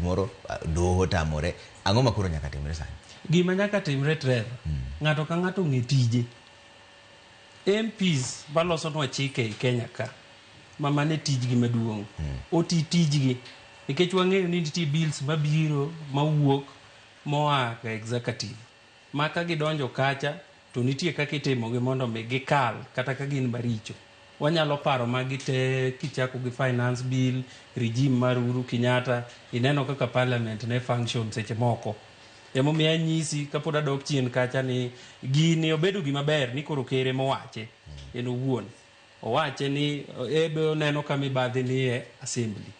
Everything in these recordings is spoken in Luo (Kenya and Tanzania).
moro doho tamore. Ang'o ma koro nyaka timre sani? Gima nyaka timre Trevor, ng'ato ka ng'ato ong'e tije. MPs malosonwa chike e Kenya ka, ma mano e tijgi maduong', oti tijgi. Nikech wang'eyo ni nitie bills mabiro mawuok moa ka executive. Ma ka gidonjo kacha to nitie kaka itimogi mondo mi gikal kata ka gin maricho. Wanyalo paro magi te kichako gi finance bill, regime mar Uhuru Kenyatta, ineno kaka parliament ne function seche moko. Emomiyo anyisi kapod adok chien kacha ni gini obedo gima ber ni koro ker ema owache en owuon. Owache ni ebe oneno ka mibadhi nie assembly.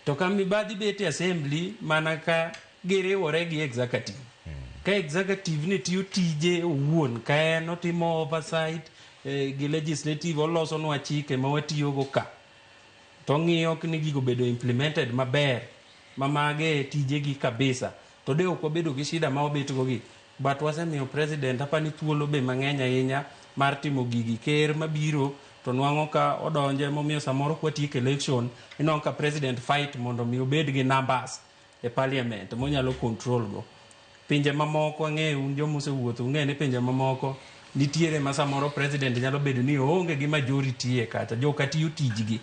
To ka mibadhi bet e assembly mana ka giriwore gi executive. Ka executive ni tiyo tije owuon ka en otimo oversight gi legislative olosonwa chike ma watiyogo ka. To ong'iyo ni gigo obedo implemented maber ma mage e tijegi kabisa. To de ok wabedo gi shida ma wabet go gi. But wasemiyo president apani thuolo be mang'eny ahinya mar timo gigi. Ker mabiro to nwang'o ka odonjo emomiyo samoro kwatieko election inwang'o ka president fight mondo mi obed gi numbers e parliament monyalo control go. Pinje mamoko ang'eyo un joma osewuotho ung'eyo ni pinje mamoko nitiere ma samoro president nyalo bedo ni oonge gi majority e kacha joka tiyo tijgi.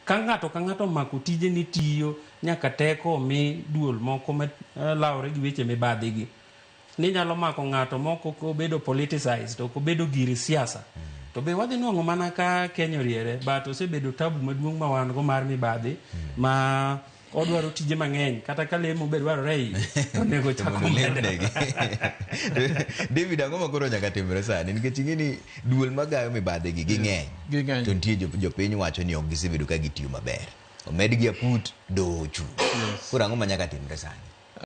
Ka ng'ato ka ng'ato omako tije ni tiyo nyaka teko omi duol moko ma lawore gi weche mibadhi gi. Ni nyalo mako ng'ato moko obedo politicized ok obedo gir siasa. To be wadhi nwang'o mana ka Kenya oriere but osebedo tabu maduong' ma wan go mar mibadhi ma odwaro tije mang'eny kata ka lemo be dwarore iye to onego chak Mondo omed. olemnegi. David, ang'o ma koro nyaka timre sani? Nikech ing'e ni duol magayo mibadhi gi ging'eny. Ging'eny. To nitie jopiny wacho ni ok gisebedo ka gitiyo maber. Omedgi aput, doho ochung'. Koro ang'o ma nyaka timre sani?